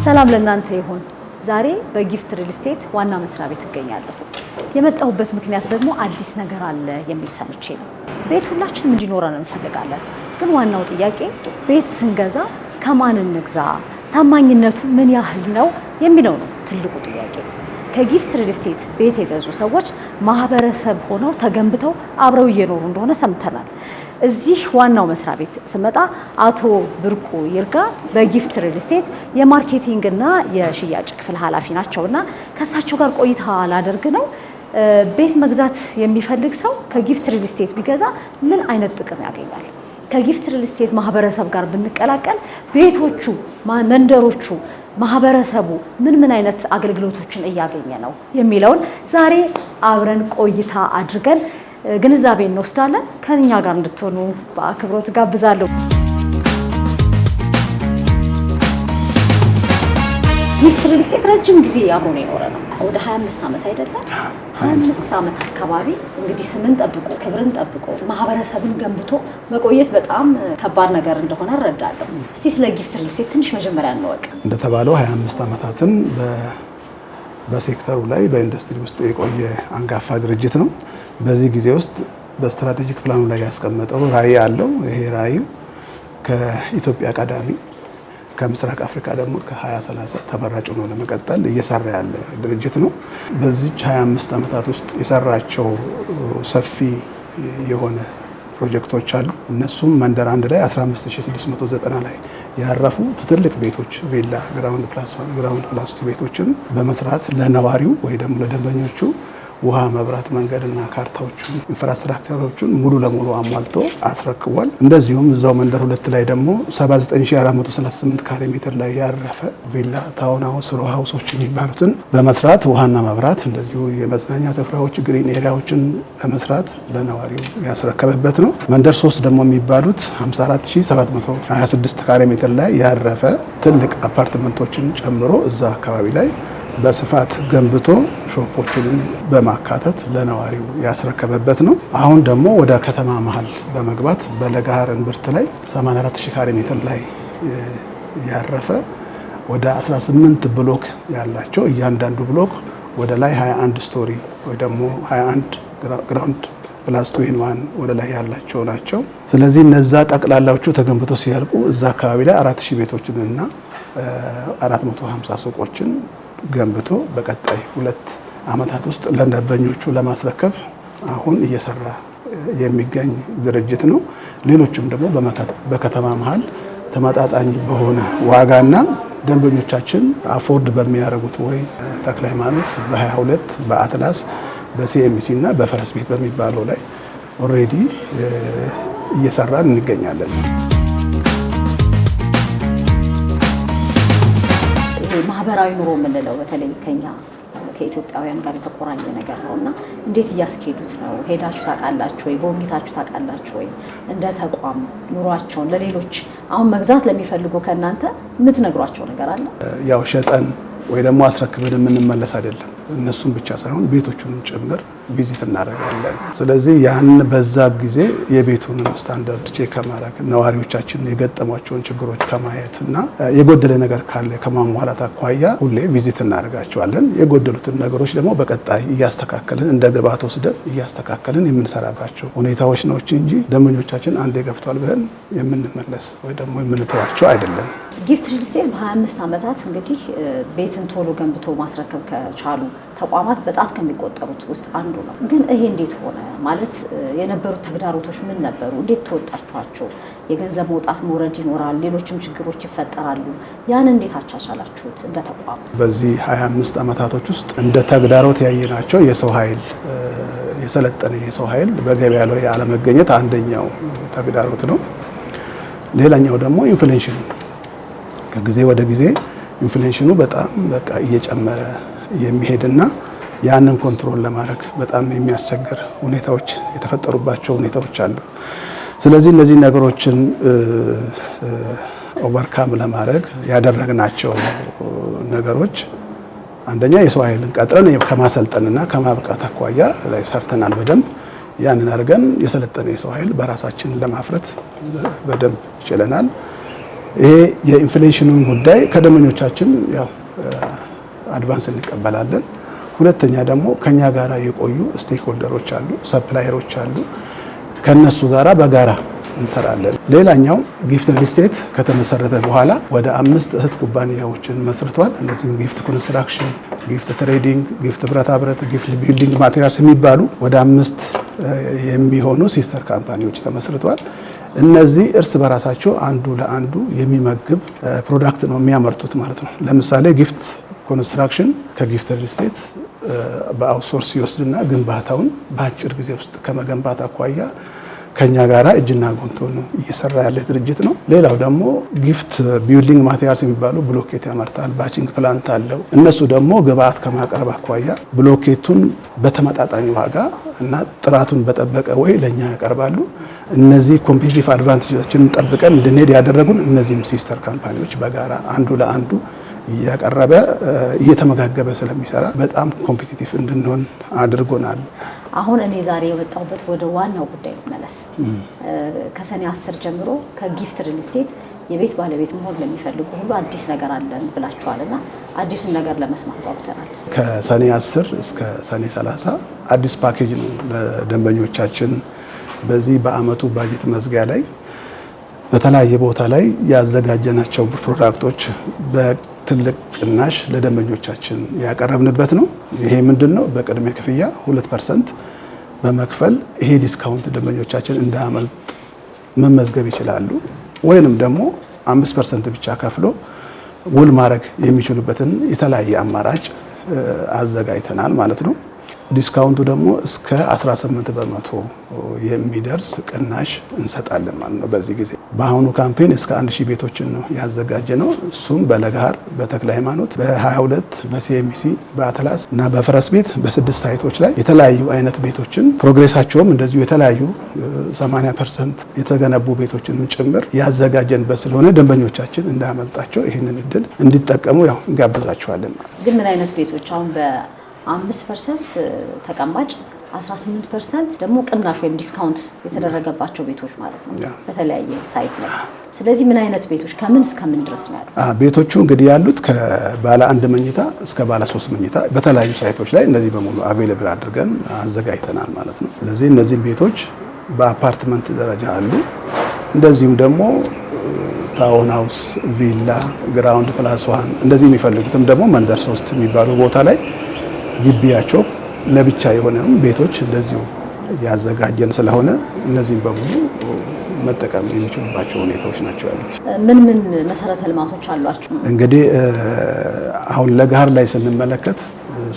ሰላም ለእናንተ ይሁን። ዛሬ በጊፍት ሪል ስቴት ዋና መስሪያ ቤት እገኛለሁ። የመጣሁበት ምክንያት ደግሞ አዲስ ነገር አለ የሚል ሰምቼ ነው። ቤት ሁላችንም እንዲኖረን እንፈልጋለን። ግን ዋናው ጥያቄ ቤት ስንገዛ ከማን እንግዛ፣ ታማኝነቱ ምን ያህል ነው የሚለው ነው ትልቁ ጥያቄ። ከጊፍት ሪል ስቴት ቤት የገዙ ሰዎች ማህበረሰብ ሆነው ተገንብተው አብረው እየኖሩ እንደሆነ ሰምተናል። እዚህ ዋናው መስሪያ ቤት ስመጣ አቶ ብርቁ ይርጋ በጊፍት ሪል ስቴት የ marketing እና የሽያጭ ክፍል ኃላፊ ናቸው እና ከእሳቸው ጋር ቆይታ ላደርግ ነው። ቤት መግዛት የሚፈልግ ሰው ከጊፍት ሪል ስቴት ቢገዛ ምን አይነት ጥቅም ያገኛል? ከጊፍት ሪል ስቴት ማህበረሰብ ጋር ብንቀላቀል ቤቶቹ፣ መንደሮቹ፣ ማህበረሰቡ ምን ምን አይነት አገልግሎቶችን እያገኘ ነው የሚለውን ዛሬ አብረን ቆይታ አድርገን ግንዛቤ እንወስዳለን። ከኛ ጋር እንድትሆኑ በአክብሮት ጋብዛለሁ። ጊፍት ሪል ስቴት ረጅም ጊዜ አብሮን የኖረ ነው። ወደ 25 ዓመት አይደለም? 25 ዓመት አካባቢ እንግዲህ ስምን ጠብቆ፣ ክብርን ጠብቆ፣ ማህበረሰብን ገንብቶ መቆየት በጣም ከባድ ነገር እንደሆነ እረዳለሁ። እስቲ ስለ ጊፍት ሪል ስቴት ትንሽ መጀመሪያ እንወቅ። እንደተባለው 25 ዓመታትን በሴክተሩ ላይ፣ በኢንዱስትሪ ውስጥ የቆየ አንጋፋ ድርጅት ነው። በዚህ ጊዜ ውስጥ በ strategic plan ኡ ላይ ያስቀመጠው ራዕይ አለው። ይሄ ራዕዩ ከኢትዮጵያ ቀዳሚ፣ ከምስራቅ አፍሪካ ደግሞ ከ2030 ተመራጭ ሆኖ ለመቀጠል እየሰራ ያለ ድርጅት ነው። በዚች 25 ዓመታት ውስጥ የሰራቸው ሰፊ የሆነ ፕሮጀክቶች አሉ። እነሱም መንደር አንድ ላይ 15690 ላይ ያረፉ ትልቅ ቤቶች፣ ቪላ፣ ground plus 1፣ ground plus 2 ቤቶችን በመስራት ለነዋሪው ወይ ደግሞ ለደንበኞቹ ውሃ፣ መብራት፣ መንገድና ካርታዎቹን፣ infrastructure ኦቹን ሙሉ ለሙሉ አሟልቶ አስረክቧል። እንደዚሁም እዛው መንደር ሁለት ላይ ደግሞ 79438 ካሬ ሜትር ላይ ያረፈ ቪላ፣ town house፣ row house ኦች የሚባሉትን በመስራት ውሃና መብራት፣ እንደዚሁ የመዝናኛ ስፍራዎች፣ green area ዎችን በመስራት ለነዋሪው ያስረከበበት ነው። መንደር ሶስት ደግሞ የሚባሉት 54726 ካሬ ሜትር ላይ ያረፈ ትልቅ አፓርትመንቶችን ጨምሮ እዛ አካባቢ ላይ በስፋት ገንብቶ shop ኦችንም በማካተት ለነዋሪው ያስረከበበት ነው። አሁን ደግሞ ወደ ከተማ መሀል በመግባት በለገሃር እምብርት ላይ 84,000 ካሬ ሜትር ላይ ያረፈ ወደ 18 block ያላቸው፣ እያንዳንዱ block ወደ ላይ 21 story ወይ ደግሞ 21 ground plus two in one ወደ ላይ ያላቸው ናቸው። ስለዚህ እነዛ ጠቅላላዎቹ ተገንብቶ ሲያልቁ እዛ አካባቢ ላይ 4000 ቤቶችንና 450 ሱቆችን ገንብቶ በቀጣይ 2 ዓመታት ውስጥ ለደንበኞቹ ለማስረከብ አሁን እየሰራ የሚገኝ ድርጅት ነው። ሌሎችም ደግሞ በከተማ መሀል ተመጣጣኝ በሆነ ዋጋና ደንበኞቻችን afford በሚያደርጉት ወይ ተክለ ሃይማኖት፣ በ22፣ በአትላስ፣ በሲኤምሲ እና በፈረስ ቤት በሚባለው ላይ already እየሰራን እንገኛለን። ይሄ ማህበራዊ ኑሮ የምንለው በተለይ ከኛ ከኢትዮጵያውያን ጋር የተቆራኘ ነገር ነው እና እንዴት እያስኬዱት ነው? ሄዳችሁ ታውቃላችሁ ወይ? ጎብኝታችሁ ታውቃላችሁ ወይ? እንደ ተቋም ኑሯቸውን ለሌሎች አሁን መግዛት ለሚፈልጉ ከእናንተ የምትነግሯቸው ነገር አለ? ያው ሸጠን ወይ ደግሞ አስረክበን የምንመለስ አይደለም። እነሱን ብቻ ሳይሆን ቤቶቹንም ጭምር visit እናደርጋለን። ስለዚህ ያን በዛ ጊዜ የቤቱንም standard check ከማድረግ፣ ነዋሪዎቻችን የገጠሟቸውን ችግሮች ከማየት እና የጎደለ ነገር ካለ ከማሟላት አኳያ ሁሌ visit እናደርጋቸዋለን። የጎደሉትን ነገሮች ደግሞ በቀጣይ እያስተካከልን፣ እንደ ግብዓት ወስደን እያስተካከልን የምንሰራባቸው ሁኔታዎች ነው እንጂ ደንበኞቻችን አንዴ ገብቷል ብለን የምንመለስ ወይ ደግሞ የምንተዋቸው አይደለም። ጊፍት ሪል ስቴት በ25 ዓመታት እንግዲህ ቤትን ቶሎ ገንብቶ ማስረከብ ከቻሉ ተቋማት በጣት ከሚቆጠሩት ውስጥ አንዱ ነው። ግን ይሄ እንዴት ሆነ? ማለት የነበሩት ተግዳሮቶች ምን ነበሩ? እንዴት ተወጣችኋቸው? የገንዘብ መውጣት መውረድ ይኖራል፣ ሌሎችም ችግሮች ይፈጠራሉ። ያን እንዴት አቻቻላችሁት እንደ ተቋም? በዚህ 25 ዓመታቶች ውስጥ እንደ ተግዳሮት ያየናቸው የሰው ኃይል፣ የሰለጠነ የሰው ኃይል በገበያ ላይ አለመገኘት አንደኛው ተግዳሮት ነው። ሌላኛው ደግሞ inflation ኑ፣ ከጊዜ ወደ ጊዜ inflation ኑ በጣም በቃ እየጨመረ የሚሄድና ያንን control ለማድረግ በጣም የሚያስቸግር ሁኔታዎች የተፈጠሩባቸው ሁኔታዎች አሉ። ስለዚህ እነዚህ ነገሮችን overcome ለማድረግ ያደረግናቸው ነገሮች አንደኛ የሰው ኃይልን ቀጥረን ከማሰልጠንና ከማብቃት አኳያ ላይ ሰርተናል በደንብ። ያንን አድርገን የሰለጠነ የሰው ኃይል በራሳችን ለማፍራት በደንብ ችለናል። ይሄ የ inflation ኑን ጉዳይ ከደንበኞቻችን ያው advance እንቀበላለን። ሁለተኛ ደግሞ ከኛ ጋራ የቆዩ stakeholder ኦች አሉ፣ supplier ኦች አሉ። ከነሱ ጋራ በጋራ እንሰራለን። ሌላኛው ጊፍት ሪል ስቴት ከተመሰረተ በኋላ ወደ 5 እህት ኩባንያዎችን መስርቷል። እነዚህም ጊፍት ኮንስትራክሽን፣ ጊፍት ትሬዲንግ፣ ጊፍት ብረታ ብረት፣ ጊፍት ቢልዲንግ ማቴሪያልስ የሚባሉ ወደ 5 የሚሆኑ sister company ዎች ተመስርተዋል። እነዚህ እርስ በራሳቸው አንዱ ለአንዱ የሚመግብ product ነው የሚያመርቱት ማለት ነው። ለምሳሌ ጊፍት ኮንስትራክሽን ከጊፍት ሪል ስቴት በ outsource ይወስድና ግንባታውን በአጭር ጊዜ ውስጥ ከመገንባት አኳያ ከኛ ጋራ እጅና ጓንት ሆኖ እየሰራ ያለ ድርጅት ነው። ሌላው ደግሞ ጊፍት ቢልዲንግ ማቴሪያልስ የሚባሉ ብሎኬት ያመርታል። Batching plant አለው። እነሱ ደግሞ ግብአት ከማቅረብ አኳያ ብሎኬቱን በተመጣጣኝ ዋጋ እና ጥራቱን በጠበቀ ወይ ለኛ ያቀርባሉ። እነዚህ competitive advantage ኦችን ጠብቀን እንድንሄድ ያደረጉን እነዚህም sister company ዎች በጋራ አንዱ ለአንዱ እያቀረበ እየተመጋገበ ስለሚሰራ በጣም competitive እንድንሆን አድርጎናል። አሁን እኔ ዛሬ የመጣሁበት ወደ ዋናው ጉዳይ ልመለስ። ከሰኔ 10 ጀምሮ ከጊፍት ሪል ስቴት የቤት ባለቤት መሆን ለሚፈልጉ ሁሉ አዲስ ነገር አለን ብላችኋል እና አዲሱን ነገር ለመስማት ጓጉተናል። ከሰኔ 10 እስከ ሰኔ 30 አዲስ ፓኬጅ ነው ለደንበኞቻችን በዚህ በአመቱ ባጀት መዝጊያ ላይ በተለያየ ቦታ ላይ ያዘጋጀናቸው product ኦች በትልቅ ቅናሽ ለደንበኞቻችን ያቀረብንበት ነው። ይሄ ምንድነው? በቅድሚያ ክፍያ 2% በመክፈል ይሄ discount ደንበኞቻችን እንዳያመልጥ መመዝገብ ይችላሉ። ወይንም ደግሞ 5% ብቻ ከፍሎ ውል ማድረግ የሚችሉበትን የተለያየ አማራጭ አዘጋጅተናል ማለት ነው። Discount ኡ ደግሞ እስከ 18% የሚደርስ ቅናሽ እንሰጣለን ማለት ነው። በዚህ ጊዜ በአሁኑ campaign እስከ 1000 ቤቶችን ነው ያዘጋጀነው። እሱም በለገሃር፣ በተክለ ሃይማኖት፣ በ22፣ በሲኤምሲ፣ በአትላስ እና በፈረስ ቤት በ6 site ኦች ላይ የተለያዩ አይነት ቤቶችን progress ኣቸውም እንደዚሁ የተለያዩ 80% የተገነቡ ቤቶችንም ጭምር ያዘጋጀንበት ስለሆነ ደንበኞቻችን እንዳያመልጣቸው ይህንን እድል እንዲጠቀሙ ያው እንጋብዛቸዋለን። ግን ምን አይነት ቤቶች አሁን በ5% ተቀማጭ 18% ደግሞ ቅናሽ ወይም discount የተደረገባቸው ቤቶች ማለት ነው በተለያየ site ላይ። ስለዚህ ምን አይነት ቤቶች ከምን እስከ ምን ድረስ ነው ያሉት? ቤቶቹ እንግዲህ ያሉት ከባለ 1 መኝታ እስከ ባለ 3 መኝታ በተለያዩ site ኦች ላይ እነዚህ በሙሉ available አድርገን አዘጋጅተናል ማለት ነው። ስለዚህ እነዚህም ቤቶች በአፓርትመንት ደረጃ አሉ። እንደዚሁም ደግሞ town house፣ ቪላ፣ ground plus 1 እንደዚህ የሚፈልጉትም ደግሞ መንደር 3 የሚባሉ ቦታ ላይ ግቢያቸው ለብቻ የሆነም ቤቶች እንደዚሁ ያዘጋጀን ስለሆነ እነዚህም በሙሉ መጠቀም የሚችሉባቸው ሁኔታዎች ናቸው ያሉት። ምን ምን መሰረተ ልማቶች አሏቸው? እንግዲህ አሁን ለገሃር ላይ ስንመለከት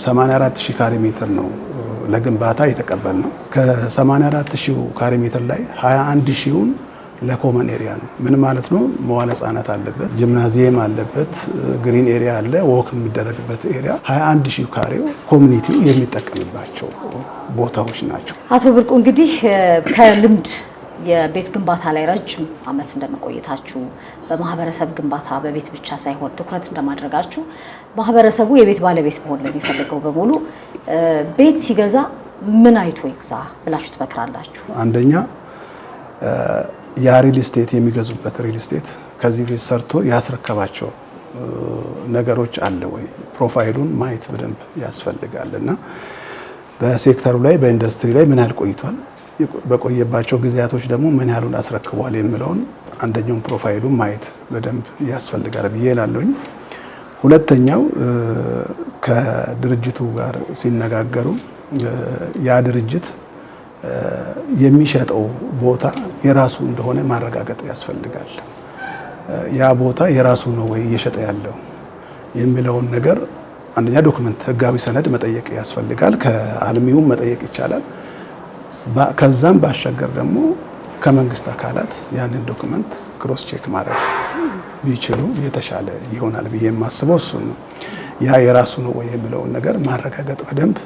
84000 ካሬ ሜትር ነው ለግንባታ የተቀበልነው። ከ84000 ካሬ ሜትር ላይ 21000ውን ለ common area ነው። ምን ማለት ነው? መዋለ ህጻናት አለበት፣ ጂምናዚየም አለበት፣ green area አለ፣ walk የሚደረግበት area። 21000 ካሬው community ው የሚጠቀምባቸው ቦታዎች ናቸው። አቶ ብርቁ እንግዲህ ከልምድ የቤት ግንባታ ላይ ረጅም ዓመት እንደመቆየታችሁ በማህበረሰብ ግንባታ በቤት ብቻ ሳይሆን ትኩረት እንደማድረጋችሁ ማህበረሰቡ የቤት ባለቤት መሆን ለሚፈልገው በሙሉ ቤት ሲገዛ ምን አይቶ ይግዛ ብላችሁ ትመክራላችሁ? አንደኛ ያ ሪል ስቴት የሚገዙበት ሪል ስቴት ከዚህ ቤት ሰርቶ ያስረከባቸው ነገሮች አለ ወይ፣ profile ኡን ማየት በደንብ ያስፈልጋል። እና በሴክተሩ ላይ በኢንዱስትሪ ላይ ምን ያህል ቆይቷል፣ በቆየባቸው ጊዜያቶች ደግሞ ምን ያህሉን አስረክቧል የሚለውን አንደኛውን profile ኡን ማየት በደንብ ያስፈልጋል ብዬ እላለሁኝ። ሁለተኛው ከድርጅቱ ጋር ሲነጋገሩ ያ ድርጅት የሚሸጠው ቦታ የራሱ እንደሆነ ማረጋገጥ ያስፈልጋል። ያ ቦታ የራሱ ነው ወይ እየሸጠ ያለው የሚለውን ነገር አንደኛ document፣ ህጋዊ ሰነድ መጠየቅ ያስፈልጋል። ከአልሚውም መጠየቅ ይቻላል። ከዛም ባሻገር ደግሞ ከመንግስት አካላት ያንን document cross check ማድረግ ቢችሉ የተሻለ ይሆናል ብዬ የማስበው እሱ ነው። ያ የራሱ ነው ወይ የሚለውን ነገር ማረጋገጥ በደንብ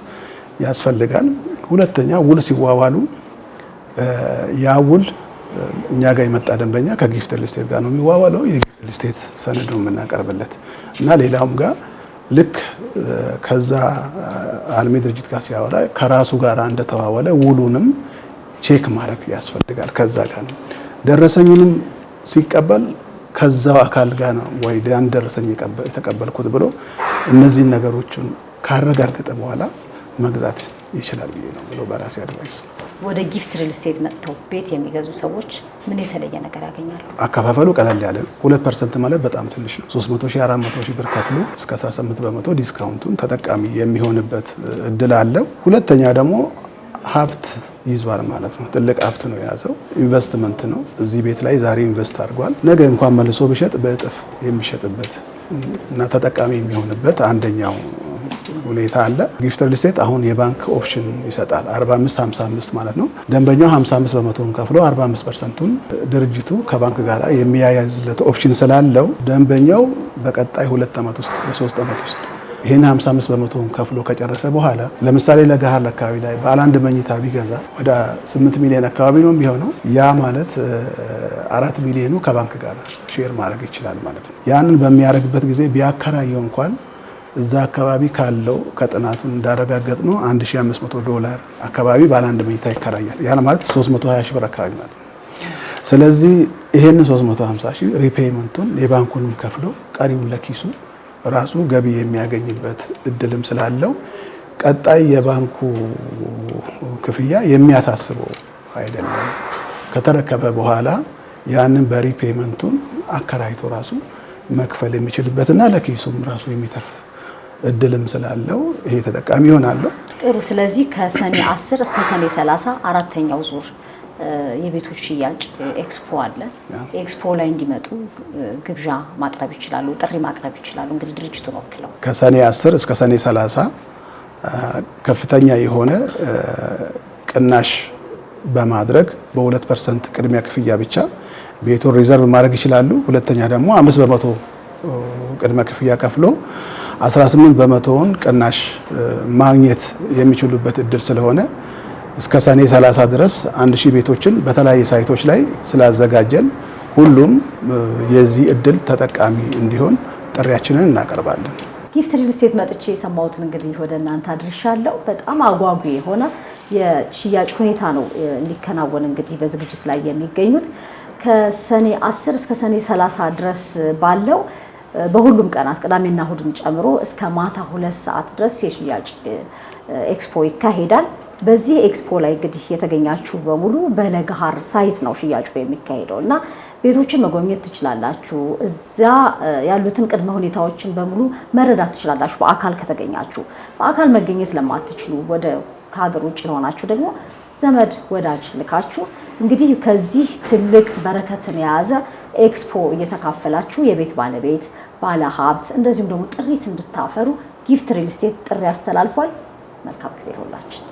ያስፈልጋል። ሁለተኛ ውል ሲዋዋሉ ያ ውል እኛ ጋር የመጣ ደንበኛ ከጊፍት ሪል ስቴት ጋር ነው የሚዋዋለው። የጊፍት ሪል ስቴት ሰነድ ነው የምናቀርብለት እና ሌላውም ጋር ልክ ከዛ አልሚ ድርጅት ጋር ሲያወራ ከራሱ ጋር እንደተዋወለ ውሉንም check ማድረግ ያስፈልጋል። ከዛ ጋር ነው ደረሰኙንም ሲቀበል ከዛው አካል ጋር ነው ወይ ያን ደረሰኝ የተቀበልኩት ብሎ እነዚህን ነገሮችን ካረጋገጠ በኋላ መግዛት ይችላል ብዬ ነው ብሎ በራሴ advice። ወደ ጊፍት ሪል ስቴት መጥተው ቤት የሚገዙ ሰዎች ምን የተለየ ነገር ያገኛሉ? አከፋፈሉ ቀለል ያለ ነው። 2% ማለት በጣም ትንሽ ነው። 300 ሺህ፣ 400 ሺህ ብር ከፍሎ እስከ 18% discount ኡን ተጠቃሚ የሚሆንበት እድል አለው። ሁለተኛ ደግሞ ሀብት ይዟል ማለት ነው። ትልቅ ሀብት ነው የያዘው፣ ኢንቨስትመንት ነው። እዚህ ቤት ላይ ዛሬ invest አድርጓል። ነገ እንኳን መልሶ ቢሸጥ በእጥፍ የሚሸጥበት እና ተጠቃሚ የሚሆንበት አንደኛው ሁኔታ አለ። ጊፍት ሪል ስቴት አሁን የባንክ option ይሰጣል። 45 55 ማለት ነው። ደንበኛው 55%ውን ከፍሎ 45%ቱን ድርጅቱ ከባንክ ጋር የሚያያዝለት option ስላለው ደንበኛው በቀጣይ 2 ዓመት ውስጥ፣ በ3 ዓመት ውስጥ ይህን 55%ውን ከፍሎ ከጨረሰ በኋላ፣ ለምሳሌ ለገሃር አካባቢ ላይ ባለ አንድ መኝታ ቢገዛ ወደ 8 ሚሊዮን አካባቢ ነው የሚሆነው። ያ ማለት 4 ሚሊዮኑ ከባንክ ጋር share ማድረግ ይችላል ማለት ነው። ያንን በሚያደርግበት ጊዜ ቢያከራየው እንኳን እዛ አካባቢ ካለው ከጥናቱ እንዳረጋገጥነው 1500 ዶላር አካባቢ ባለ አንድ መኝታ ይከራያል። ያ ማለት 320 ሺህ ብር አካባቢ ማለት ነው። ስለዚህ ይሄንን 350 ሺህ repayment ኡን የባንኩንም ከፍሎ ቀሪውን ለኪሱ ራሱ ገቢ የሚያገኝበት እድልም ስላለው ቀጣይ የባንኩ ክፍያ የሚያሳስበው አይደለም። ከተረከበ በኋላ ያንን በ repayment ኡን አከራይቶ ራሱ መክፈል የሚችልበትና ለኪሱም ራሱ የሚተርፍ እድልም ስላለው ይሄ ተጠቃሚ ይሆናሉ። ጥሩ። ስለዚህ ከሰኔ 10 እስከ ሰኔ 30 አራተኛው ዙር የቤቶች ሽያጭ ኤክስፖ አለ። ኤክስፖ ላይ እንዲመጡ ግብዣ ማቅረብ ይችላሉ፣ ጥሪ ማቅረብ ይችላሉ። እንግዲህ ድርጅቱን ወክለው። ከሰኔ 10 እስከ ሰኔ 30 ከፍተኛ የሆነ ቅናሽ በማድረግ በ2% ቅድሚያ ክፍያ ብቻ ቤቱን reserve ማድረግ ይችላሉ። ሁለተኛ ደግሞ 5% ቅድመ ክፍያ ከፍሎ 18%ውን ቅናሽ ማግኘት የሚችሉበት እድል ስለሆነ እስከ ሰኔ 30 ድረስ 1000 ቤቶችን በተለያዩ site ኦች ላይ ስላዘጋጀን ሁሉም የዚህ እድል ተጠቃሚ እንዲሆን ጥሪያችንን እናቀርባለን። ጊፍት ሪል ስቴት መጥቼ የሰማሁትን እንግዲህ ወደ እናንተ አድርሻለሁ። በጣም አጓጊ የሆነ የሽያጭ ሁኔታ ነው ሊከናወን እንግዲህ በዝግጅት ላይ የሚገኙት። ከሰኔ 10 እስከ ሰኔ 30 ድረስ ባለው በሁሉም ቀናት ቅዳሜና እሁድን ጨምሮ እስከ ማታ 2 ሰዓት ድረስ የሽያጭ ኤክስፖ ይካሄዳል። በዚህ ኤክስፖ ላይ እንግዲህ የተገኛችሁ በሙሉ በለገሃር site ነው ሽያጩ የሚካሄደው እና ቤቶችን መጎብኘት ትችላላችሁ። እዛ ያሉትን ቅድመ ሁኔታዎችን በሙሉ መረዳት ትችላላችሁ በአካል ከተገኛችሁ። በአካል መገኘት ለማትችሉ፣ ወደ ከሀገር ውጭ ለሆናችሁ ደግሞ ዘመድ ወዳጅ ልካችሁ እንግዲህ ከዚህ ትልቅ በረከትን የያዘ ኤክስፖ እየተካፈላችሁ የቤት ባለቤት፣ ባለ ሀብት እንደዚሁም ደግሞ ጥሪት እንድታፈሩ ጊፍት ሪል ስቴት ጥሪ አስተላልፏል። መልካም ጊዜ ይሁንላችሁ።